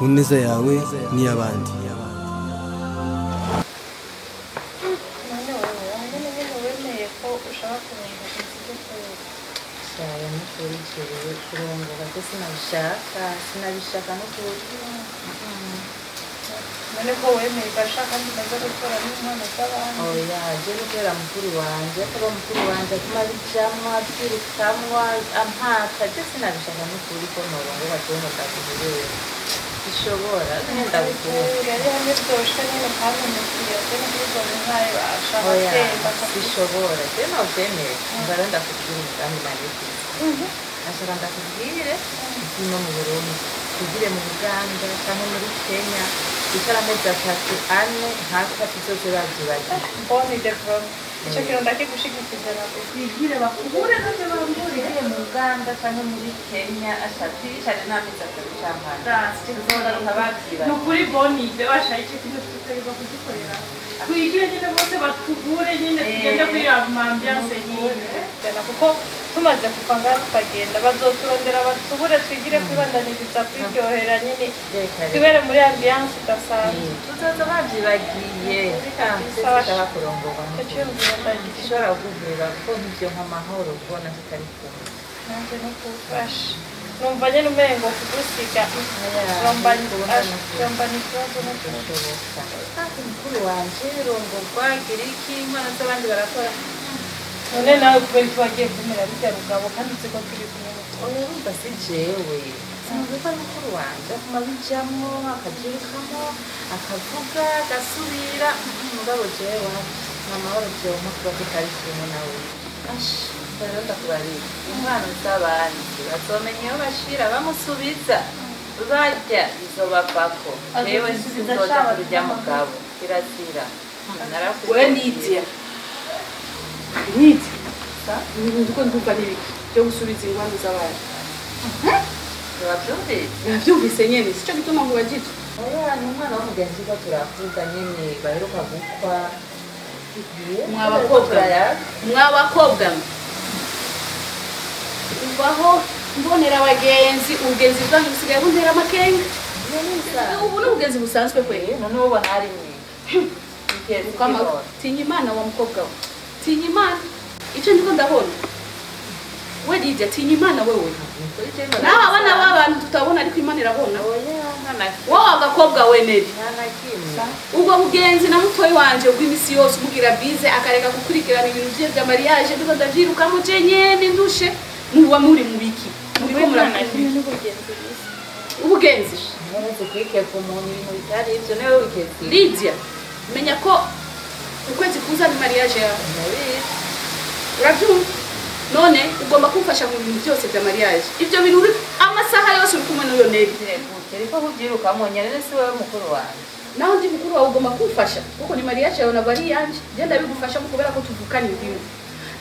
Ku neza yawe n'iy'abandi. None wowe hamwe nyine wemeye ko ushaka kurongora inzu Shaya nukuri jewe kurongora ko sinabishaka nukuri. None ko wemeye ugashaka kandi umaze gukora n'inkono z'abandi. Oya je kubera mukuru wanje kuba mukuru wanje atuma bijamwo abyirukamwo ampaka je sinabishaka nukuri ko norongora jewe ngo ndaguhebere bishobora nyine ndabikunda. Yari hamwe byoshe nyine kandi umukiriya je n'ubwo nkayo ashaka Oya kemba bishobora je novyemeye umva rero ndakubwira umugambi nari mfise. Nashaka ndakubwire ino mu Burundi tugire mu Buganda cyangwa muri Kenya twicara amezi 3 4 mpaka tuzoze babyibagiye. Bonne idée bro. Icyo kintu ndakigushigikije nabwo. Twigire bakubure nabyo bambure mu Uganda cyangwa muri Kenya ashatishane n'amezi 3 cyangwa 4 tuzogaruka babyibagiye. Ni ukuri bonne idée washaye icyo kintu tutegerezwa kugikorera. Twigire nyine bose batubure nyine tugende kuri ambiance nyine. Kuko tumaze kuva ngaha tukagenda bazoturondera batubure twigire kwibandaniriza kwiryohera nyine twibere muri ambiance idasanzwe. Tuzoza babyibagiye sinshaka kurongorwa Icyo cyiyumviro ndagira. Sinshobora kuguheba kuko nk'ivyo nk'amahoro kubona tutari kumwe. Nanjye no kufasha numva nyine umengo kugusiga yombana ikibazo no Bishoboka kandi mukuru wanje rongorwa gira iki inkono z'abandi barakora. None nawe kubera ko wagiye kumera bijya rugabo kandi uzi ko turi kumwe. Oya urumva si jewe sinumva ko ari mukuru wanje aguma abijamwo akabyirukamo akavuga agasubira mugabo jewe nta mahoro vyompa kuba tutari kumwe nawe. Ashi rero ndakubarira inkwano z'abandi bazomenya iyo bashira bamusubiza barya bizobavako jewe sinzoja kurya mugabo kirazira. We Lydia Lydia ndiko ndumva n'ibiki byo gusubiza ingwano z'abandi. Urabyumvise? Navyumvise nyene sico gituma ngo bagitwe. Oya ni umwana w'umugenzi ko turavuga nyene baheruka gukwa. Mwabakobwa ubaho mbonera abagenzi ubugenzi bwanyu busigaye buntera amakenga. Ubu ni ubugenzi busanzwe kwe. None ubona ari mwe. Tinya Imana wa mukobwa we. Tinya Imana. Icyo ndiko ndabona. We Lydia tinya Imana wewe. Nawe abana b'abantu tutabona ariko Imana irabona. Wowe agakobwa we Neri. Ubwo bugenzi na mutoyi wanje ubw'imisi yose umugira bize akareka gukurikirana ibintu bye bya mariage ndiko ndavyirukamo je nyene ndushe muba muri mubiki. Muriko murakora ubugenzi. Naraze kwikeka umuntu ibintu bitari ivyo nawe wiketse. Lydia menya ko ukwezi kuza ni mariage yawe. Urabyumva? None ugomba kumfasha mu bintu byose bya mariage. Ibyo bintu uri amasaha yose uri kumwe n'uyo Neri. Ariko kubyirukamo nyene si wewe mukuru wanje. Naho ndi mukuru wawe ugomba kumfasha kuko ni mariage yawe ntabwo ari iyanje. Je ndabigufasha kubera ko tuvukana indimi.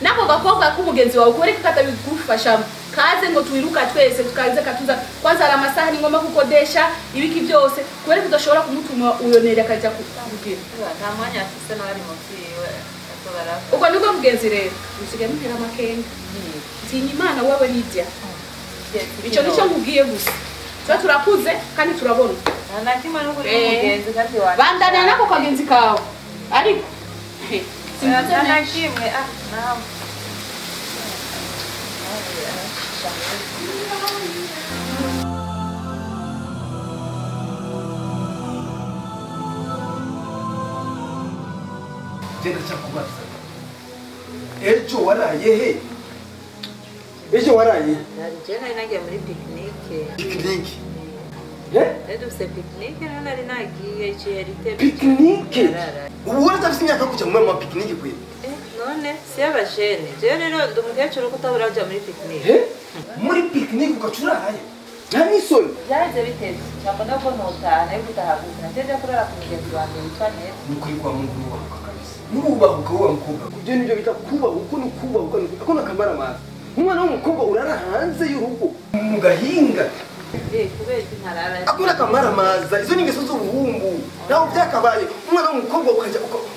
Nako gakobwa k'umugenzi wawe kubera ko katabigufasha kaze ngo twiruka twese tukaze katuza kwanza ari amasaha ni ngomba kukodesha ibiki byose kubera ko udashobora kumutuma uyo Neri akaja kukugira. Nta mwanya afise nawe ari mu vyiwe. Ubwo nibwo mugenzi rero musigaye mutera amakenga. Tinya Imana wewe Lydia. Icyo nicyo nkubwiye gusa. Tuba turakuze kandi turabona. Nta kimwe n'ukuri mugenzi kandi wanje. Bandana nako kagenzi kawe. Ariko simvuze na kimwe ah nawe. Genda cyakubaza. Ejo waraye he? Ejo waraye? Je nari nagiye muri pique-nique. Pique-nique? Eh? Dufise pique-nique nari nagiye iciyerite. Pique-nique? Ubu wari imyaka kuja mu ma pique-nique kwe? None si abajene. Je rero ndi umukecuru ko utabura kuja muri pique-nique. Muri pique-nique ugacuraye? Nta n'isoni. Byaje biteze. Cyangwa nako notana yo gutaha gusa. Naje kurara ku mugenzi wanjye witwa Neza. Nukuri kwa Mungu nubahuka kabisa. Nubahuka wa mukobwa. Ibyo nibyo bita kubahuka no kubahuka ako nakamara amazi. Umwana w'umukobwa urara hanze y'urugo mu gahinga. Kubera iki ntarara? Ako nakamara amazi. Izo ni ingeso z'ubuhungu. Naho byakabaye umwana w'umukobwa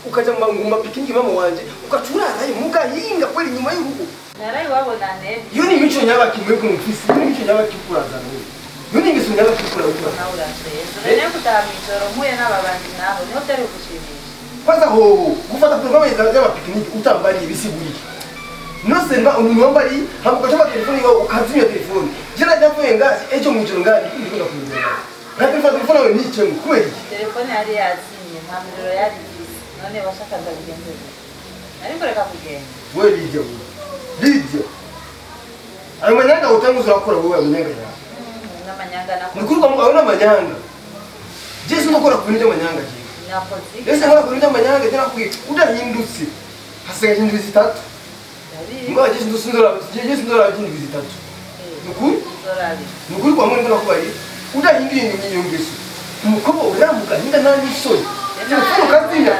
ukaja mu mapikingi mama wanje ukacuraraye mu gahinga kweri inyuma y'urugo. Naraye wabona Neza. Iyo ni imico nyabaki mwebwe mufise. Iyo ni imico nyabaki kurazana wewe. None ingeso nyabakikura ukura. Nawe uransheza. None gutaha mw'ijoro mpuye n'ababandi naho niho byari bigushimisha. Kwanza hoho gufata programme y'amapikiniki utambariye bisiguriye. Nose mba umuntu wambariye hama ugaca telefone yawe ukazimya telefone. Je najya nga ejo mw'ijoro nga ndikunda kumenya. Nka telefone yawe nicemo kubera iki? Telefone yari yazimye nta muriro yari ifise. None washaka ndabigenze gute? Ariko reka kugenda. Wewe Lydia. Lydia. Ayo manyanga utanguza urakora wowe amanyanga yawe. N'amanyanga nakora. Mukuru kwa mugabo n'amanyanga. Jesu ndakora ku bintu by'amanyanga je. Nakoze. Ese nkora ku bintu by'amanyanga je nakubwiye udahindutse. Hasigaye indwi zitatu. Ngo Jesu ndusindora Jesu ndora indwi zitatu. Nukuri? Nukuri kwa Mungu ndakubari. Udahinduye iyo ngeso. Umukobwa uramuka hinda nani isoni. Telefone ukazimya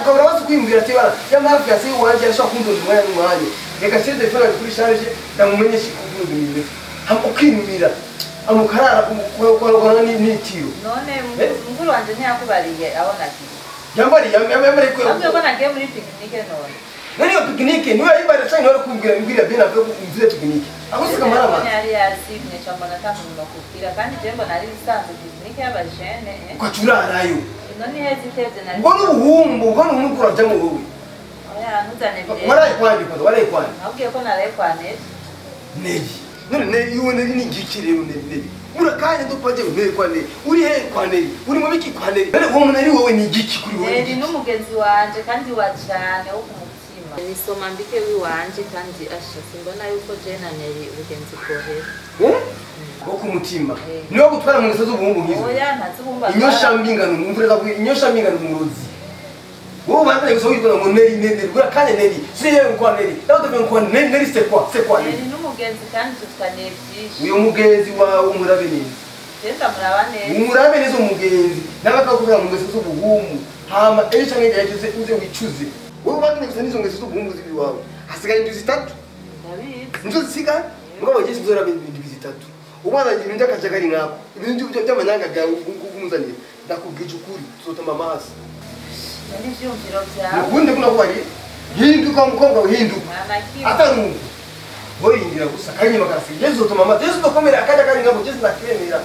ukabura wasi kwimbwira ati bara ya mpamvu yase wanje ashaka kundonda umwanya n'umwanya. Reka shire telefone kuri charge ndamumenyeshe kundonda imwe. Hama ukinumira amukarara ukora n'itiro. None mukuru wanje ntiyakubariye aho nagiye. Yambariye yambariye ko Nabwo ko nagiye muri pikinike none. None iyo pikinike niwe yibara cyane wari kumbwira mbwira bien avuye ko mvuze pikinike. Aho sika marama. Yari yazimye cyangwa natamuntu nakubwira kandi je mbona ari bisanzwe pikinike y'abajene. Ukacurarayo. None hezi itevye nari. Ngo n'ubuhumbu ngo n'umukuru ajya mu wowe. Oya ntuzane bire. Waraye kwandi kwanza waraye kwandi. Nabwiye ko naraye kwa Neji. Neji. None Neji uwo Neji ni igiki rero Neji Neji. Urakanya ndopaje nteye kwa Neji. Uri he kwa Neji? Uri mu biki kwa Neji? None uwo muntu ari wowe ni igiki kuri wowe? Neji n'umugenzi wanje kandi wa cyane wo ku mutima. Nisoma mbike wiwanje kandi asha simbona yuko je na Neji ubugenzi bwohera. Wo ku mutima. Niwe gutwara mu ngeso z'ubuhumbu nkizo. Oya ntazubumba. Inyosha mbingano umvura ko inyosha mbingano umurozi. Wowe ubandanye gusa witwa ngo Neri Neri urakanya Neri. Si yewe kwa Neri. Nawe tuvuye kwa Neri Neri c'est quoi? C'est quoi Neri? Neri n'umugenzi kandi dufitaniye byinshi. Uyo mugenzi wawe umurabe neza. Jenda muraba neza. Umurabe neza umugenzi. Nawe akakubwira mu ngeso z'ubuhumbu. Hama ejo canke yagize uze wicuze. Wowe ubandanye gusa n'izo ngeso z'ubuhumbu z'iwawe. Hasigaye indwi zitatu. Ndabizi. Nizo zisigaye? Mugabo Yesu uzora indwi zitatu. Ubana ibintu by'akajagari nkako. Ibintu by'amanyanga gawe umuzanire. Ndakubwije ukuri tuzotama amaso. N'ivyumviro byawe. Ubundi kuna kwari hinduka mukobwa uhinduka. Atari boyingira gusa kanyuma karasi Yesu tuma Yesu tokomera akaja kari ngabo Yesu nakemera.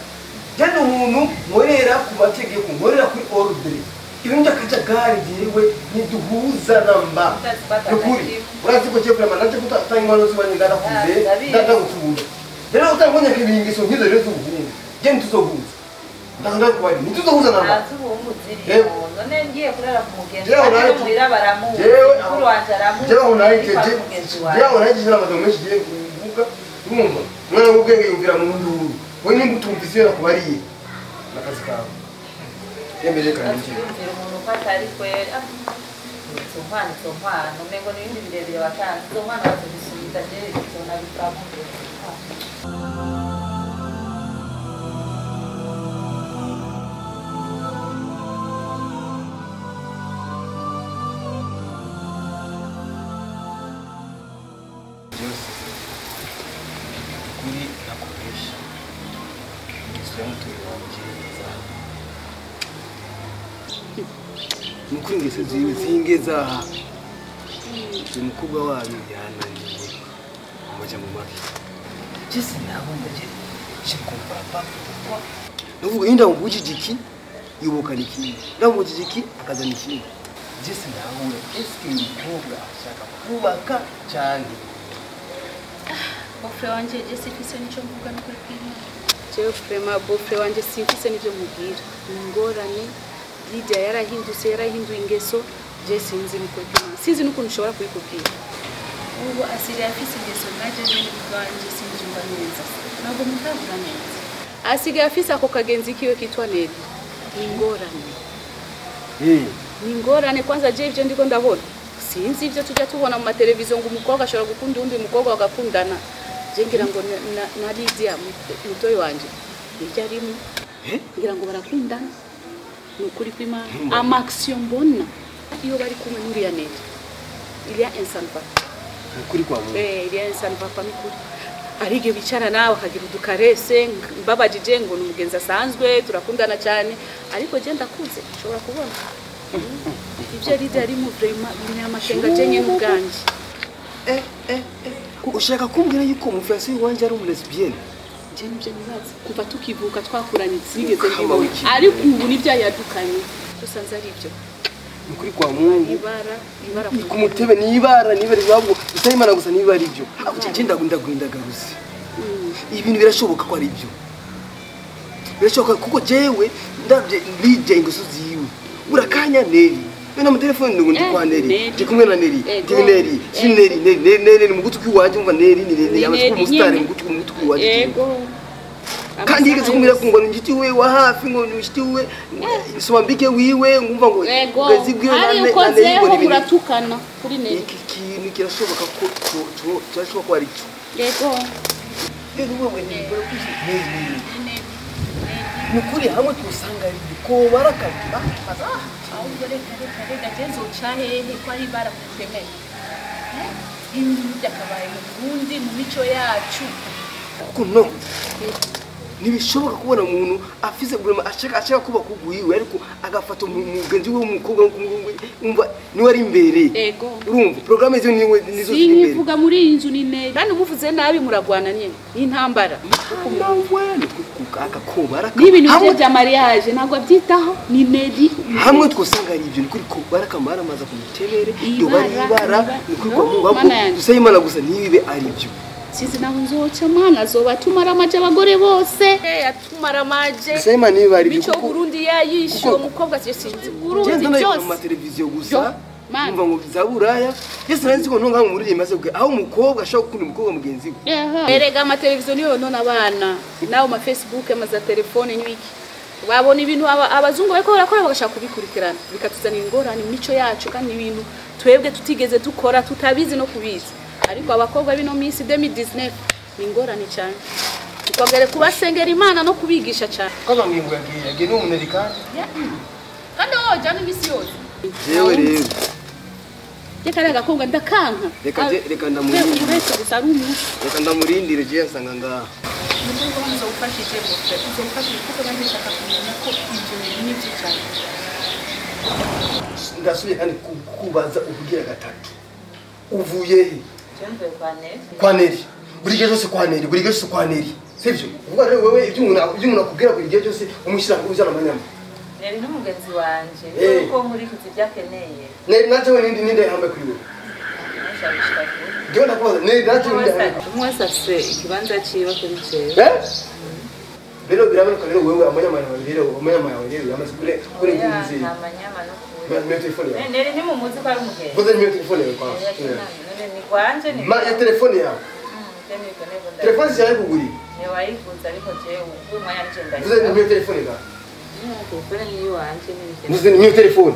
Jende umuntu nkorera ku mategeko nkorera kuri ordre. Ibintu by'akajagari jewe niduhuza namba. Nukuri urazi ko cyo vraiment naje kutatanga ingwano zibanye ndanakuze ndagukunda. Rero utangonya kibingiso nkizo rero z'ubuhungu. Jende tuzohuza. Ndanga kwari nituzohuza namba. Ntazubuhungu zirimo. None ngiye kurara ku mugenzi. Jewe baramu. Mukuru wanje aramu. Jewe naje n'amagambo menshi giye kuvuga. Urumva? Mwana w'ubwenge yumvira mu nduru. We nimba utumvise nakubariye. Nakazi kawe. Yemeje kandi ngiye. Yumvira umuntu ko atari kwera. Izo nkwano umengo n'ibindi birebire watanze. Izo nkwano bazigusubiza je zona bikamo. Nukuri ngeso ziwe zingeza aha. Umukobwa wanyu yananiye. Amaja mu maki. Jese nabonye je. Je comprends pas pourquoi. Nuvuga inda ngujije iki yubukana ikindi. Ndamujije iki akazana ikindi. Jese nabonye eske umukobwa ashaka kubaka cyane. Bofre wanje je sifise nico mvuga no kuri kwimana. Jewe vraiment bofre wanje simfise nivyo mubwira. Ingorane Lydia yarahindutse yarahinduye ingeso je sinzi niko kwimana. Sinzi n'ukuntu ushobora kubikubwira. Ubu asigaye afise ingeso naje nyene ubwanje sinjumva neza. Ntabwo mutavura neza. Asigaye afise ako kagenzi kiwe kitwa Neri. Ingorane. Ni ingorane kwanza je ivyo ndiko ndabona. Sinzi ivyo tujya tubona mu mateleviziyo ngo umukobwa ashobora gukunda undi mukobwa bagakundana. Je ngira ngo na Lydia mutoyi wanje niryo arimo. Ngira ngo barakundana. Nukuri kw'Imana. Amaction mbona iyo bari kumwe n'uriya Neri. Il y a un ça ne va. Nukuri kwa Mungu. Il y a un ça ne va pas nukuri. Arige bicara nawe akagira udukarese mbabajije ngo numugenzi asanzwe turakundana cyane ariko je ndakuze nshobora kubona. Ivyo Lydia ari mu vraiment binyamakenga je nyene ubwanje. Ushaka kumbwira yuko umufiancé wanje ari umu lesbienne? Je nibyo nibaza kuva tukivuka twakuranye sinigeze mbibona ariko ubu nibyo yadukanye dusanze ari ibyo Nukuri kwa Mungu ibara ibara ku mutebe ni ibara niba rwabwo usayimana gusa niba ari ibyo ako cye ndagaruse ibintu birashoboka ko ari ibyo birashoboka kuko jewe ndabye Lydia ingeso ziwe urakanya Neri bena mu telefone ndi kwa Neri ndi kumwe na Neri ndi Neri si Neri Neri Neri mu gutwi wanje umva Neri ni Neri yamaze kuba umusitari mu gutwi wanje yego kandi yigeze kumbwira ko ngo njiti we wa hafi ngo njiti we somambike wiwe ngumva ngo ubwezi bwiwe na Neri ngo muratukana kuri Neri iki kintu kirashoboka ko kirashoboka ko ari cyo yego rero wewe ni Neri nukuri hamwe tusanga ko barakabira ahubwo reka reka reka jezo cahehe ko ari bara kutemeye ibintu byakabaye mu Burundi mu mico yacu kuko no nibishoboka kubona umuntu afise gurema ashaka kuba kuguyiwe ariko agafata umugenzi we w'umukobwa umva niwe ari imbere yego urumva programme zo niwe nizo ziri imbere sinkivuga muri iyi nzu ni Neri kandi umuvuze nabi muragwana nyene n'intambara nawe akakobara n'ibintu bye bya mariage ntabwo abyitaho ni Neri hamwe twosanga ari ibyo nikuri ko barakamara amaza kumutebere ibara nikuri ko Mungu usayimana gusa nibibe ari ibyo Sizi naho nzoca mwana azoba tumara amaje abagore bose atumara amaje Sema niba ari mico Burundi yayishyuye umukobwa sinzi Burundi byose mu televiziyo gusa umva ngo zaburaya yese nanzi ko ntonga muri maze aho umukobwa ashaka gukunda umukobwa mugenzi we erega ama televiziyo niyo none abana nawo ma Facebook amaza telefone n'ibiki babona ibintu abazungu bariko barakora bagashaka kubikurikirana bikatuzanira ingorane mu mico yacu kandi ibintu twebwe tutigeze dukora tutabizi no kubizi ariko abakobwa bino minsi 2019 ni ingorane cyane tukagere kubasengera Imana no kubigisha cyane kaba ngingo yagiye no umuneri kandi wowe jana imisi yose jewe rero reka agakobwa ndakanka reka ndamurindire gusa ari umunsi reka ndamurindire je nsanga ngaha Nubwo nzofashije bose uzofashije kuko nanjye nshaka kumenya ko ibyo bintu ni byo cyane ndasubiye kandi kubaza ubugira gatatu uvuye he kwa Neri buri gihe cyose kwa Neri buri gihe cyose kwa Neri sivyo uvuga rero wewe ibyo umuntu akubwira buri gihe cyose umushyira uzana amanyama Neri n'umugenzi wanje kuko nkurikiza ibyo akeneye Neri naje we ninde yambaye kuri wewe Ndio ndakubaza Neri naje ninde yambaye umwe wese afise ikibanza ciwe kuri jewe rero biraboneka rero wewe amanyama yawe rero amanyama yawe rero yamaze kure kure ngizi amanyama no kure nimero telefone yawe Neri ni mumuzi ko ari umugenzi vuze nimero telefone yawe kwa ni kwanje ni ma ya telefone yawe telefone yawe kuguri ni wayiguze ariko jewe ubu mwanya nje ndayi vuze nimero telefone yawe telefone ni wanje ni vuze nimero telefone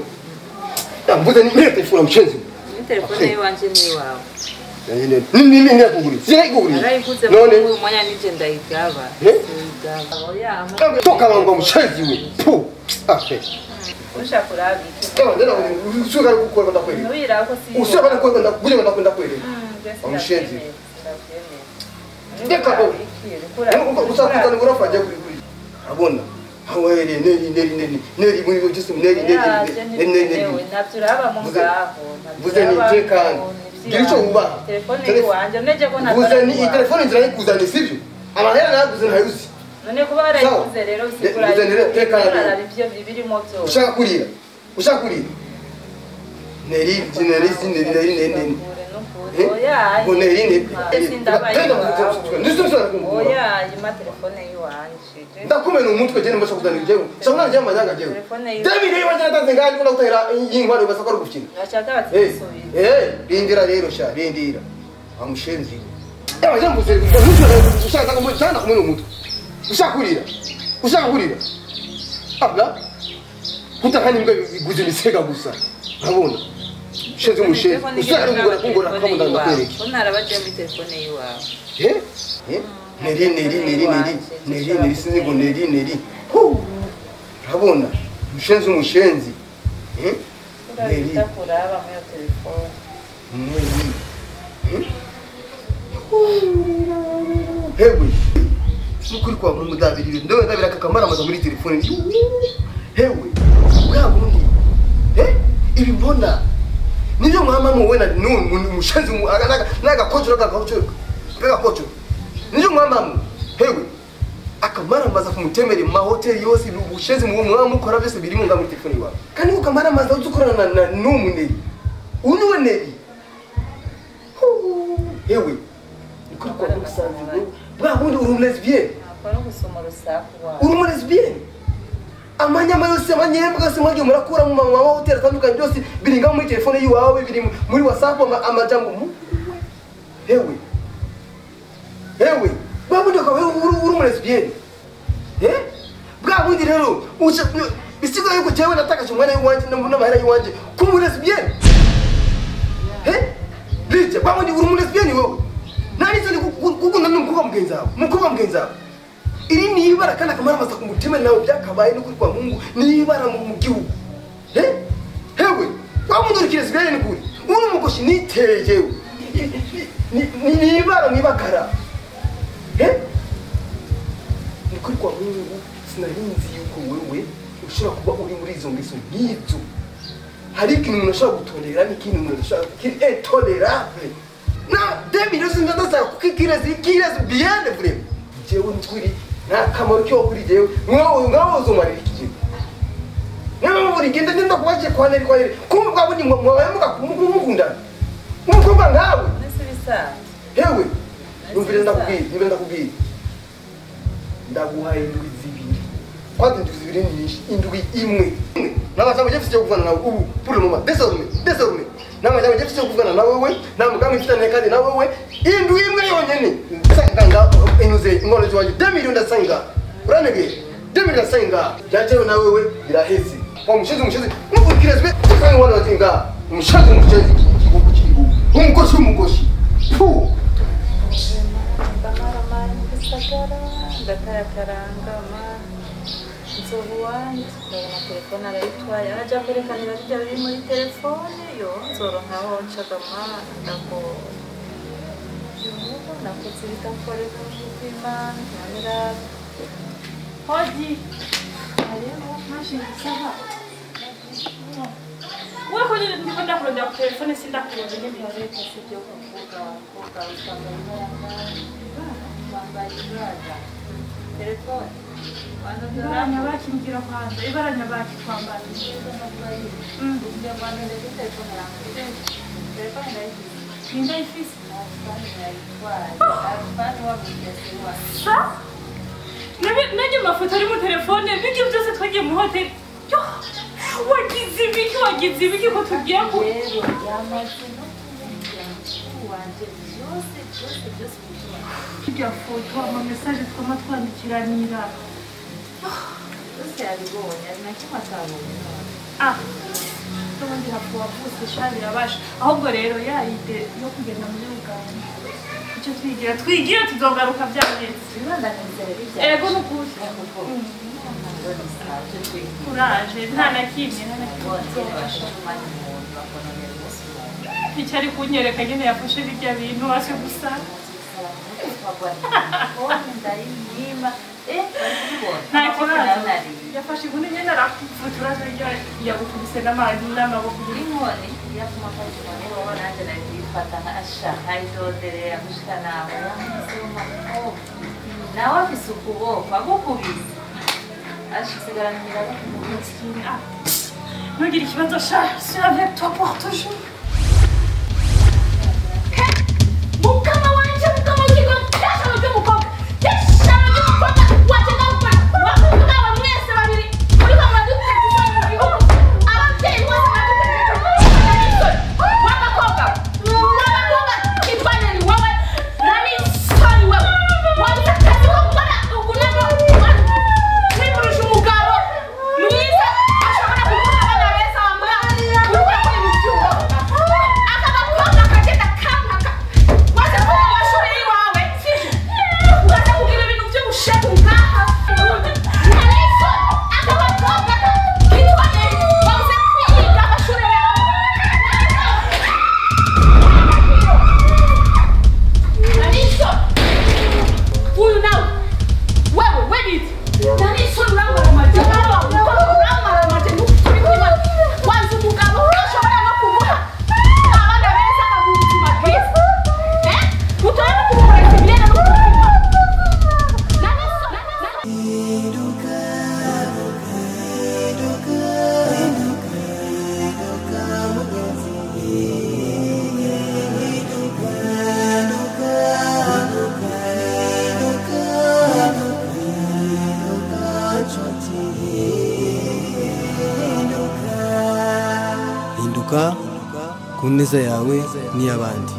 mvuze nimero telefone mchenzi ni telefone wanje ni wawe ni ni kuguri si kuguri none ubu mwanya nje ndayigaba toka wangu mchenzi we pu afe ushakura biki kama ndena usuka gukora ndakweli nubira ko si usuka gukora ndakweli ndakweli amushenzi ndeka ko usakuzana urafa ajya kuri kuri abona hawe neri neri neri neri muri byose neri neri neri neri ntabyo mu ngaho vuze ni tekana gira icyo wubaha telefone wanje neje ko ntabwo vuze ni telefone nzira nikuzanye sivyo amahera naguze ntayuzi none kuba warayiguze rero usigura vuze neri tekana ibyo birimo byose ushaka kurira ushaka kurira neri neri neri neri neri ndakumena umutwe je mbasha kuzana jewe shaka nje amanyanga jewe David rero wanje natanze ngandi kuna kutahira yingwaro basa ko gukina rindira rero sha rindira amushenzi yaje mbuze ushaka kumena kumena umutwe ushaka kurira ushaka kurira abla kutakani mbwa biguze misega gusa urabona Shenzi mushenzi ushaka kugura kungora kama ndakwereka unarabaje muri telefone yiwawe neri neri neri neri neri neri sinzi ngo neri neri urabona mushenzi mushenzi neri ndakuraba muri telefone neri hewe nukuri kwa mu mudabiri ndo ndabira kakamara amaza muri telefone hewe bwa bundi ibi mbona nibyo mwama muwe na mushenzi n'agakoco n'agakoco nibyo mwama mu hewe Akamaramaza kumutemere mu mahoteli yose ubushezi mu mwamukora byose biri mu ngamu telefone iwawe. Kandi ukamaramaza uzukorana na n'umuneri. Unuwe neri. Hewe. Niko kwa musanze. Bwa bundi uri lesbienne. Akora gusoma rusaku wawe. Uri lesbienne. Amanyama yose amanyembwa yose mwagiye murakura mu mama hoteli atandukanye byose biri ngaho muri telefone yiwawe biri muri WhatsApp amajambo. Hewe. Hewe. Bwa bundi ukaba uri lesbienne. Eh? Bwa bundi rero bisigaye yuko jewe natakaje umwana w'iwanje n'amahera y'iwanje ku lesbienne. Eh? Licha bwa bundi uri lesbienne wewe. Nani soni kukunda n'umukobwa mugenzi wawe. Umukobwa mugenzi wawe. Iri ni ibara kandi akamaramaza ku mutima nawe byakabaye no kuri kwa Mungu ni ibara mu gihugu. Eh? Hewe, kwa bundi uri lesbienne ni kuri. Uri umukoshi nitejewe. Ni ibara mwibakara. Eh? Kuri kwa Mungu sinarinzi yuko wewe ushobora kuba uri muri izo ngeso nk'izo. Hari ikintu umuntu ashobora gutorera n'ikintu umuntu ashobora kiri intolerable. Na 2000 ndasaba kukikirezi kirezi bien vraiment. Jewe nukuri nta kamaro cyo kuri jewe mwawe ngaho uzomarira iki jewe. Nawe muri genda ngenda kubaje kwa neri kwa neri. Kumva bwabo ni mwawe mukundana. Umukobwa nkawe. Nese bisa. Hewe. Numvire ndakubwiye, nimbe ndakubwiye. Ndaguhaye indwi zibiri. Kwanza indwi zibiri ni nyinshi, indwi imwe. N'amajambo jefise yo kuvugana nawe ubu pour le moment désormais. N'amajambo jefise yo kuvugana nawe wewe, nta mugambi mfitanye kandi nawe wewe, indwi imwe yonyene. Nsanga inuze ingono ziwanje 2 millions ndasanga. Uranege 2 millions ndasanga. Byajewe nawe wewe biraheze. Kwa mushizi muvukirezwe kandi wana batinga. Mushizi kigugu kigugu. Umukoshi. Pu. Ndakarakaranga ma nzovu wanje ndabona telefone arayitwaye araja kwerekanira bijya biri muri telefone yo nzoronkaho nshagama ndako yuko nakoze ibitamkorera n'ubw'Imana ntanira Hodi hariho mashinga sawa wewe kwenye ndiko ndakurondera ku telefone sindakurondera nyine reka sibyo kuvuga kuvuga usanga wambaye ibara telefone ibaranya bakimbwira kwanza ibaranya bakitwambara ninde ifise nanjye mafoto ari mu telefone bigi byose twagiye mu hoteli. Wagize ibiki ko tugiye ku Kirya foto ama message twama twandikiranira. Byose yabibonye ari na kimwe atabonye. Ah. Tubundi hapo wavutse sha birabasha. Ahubwo rero ya ide yo kugenda muri Uganda. Icyo twigira tuzogaruka byanetse. Bibandaniza rero ibya. Ego nukuri. Courage nta na kimwe Icyo ari kunyereka nyine yafashe birya bintu ase gusa. Nta kibazo. Yafashe inkoni nyine arakuvutura yagukubise n'amaboko. Inkoni yatuma afata inkoni wowe nanjye nari kuyifata nka nkayidodere gushika nawe nawe afise ukuboko agukubise ashisigarana imiraba ku mutwe. Ntugire ikibazo sha, je suis avec toi pour toujours. Mukama wanje mukama w'ikigo cyashano cy'umukobwa cyashano cy'umukobwa wagenda gukora wakuvuga aba mwese babiri muri ko muraduteza isoni mu gihugu ababyeyi bose baraduteza isoni w'abakobwa kitwa nyeri wowe nani soni wewe wabuze akazi ko gukora ukunamo wimurusha umugabo mwiza ashobora gukura abana beza wamura urukora muri mu byuma Ku neza yawe n'iy'abandi.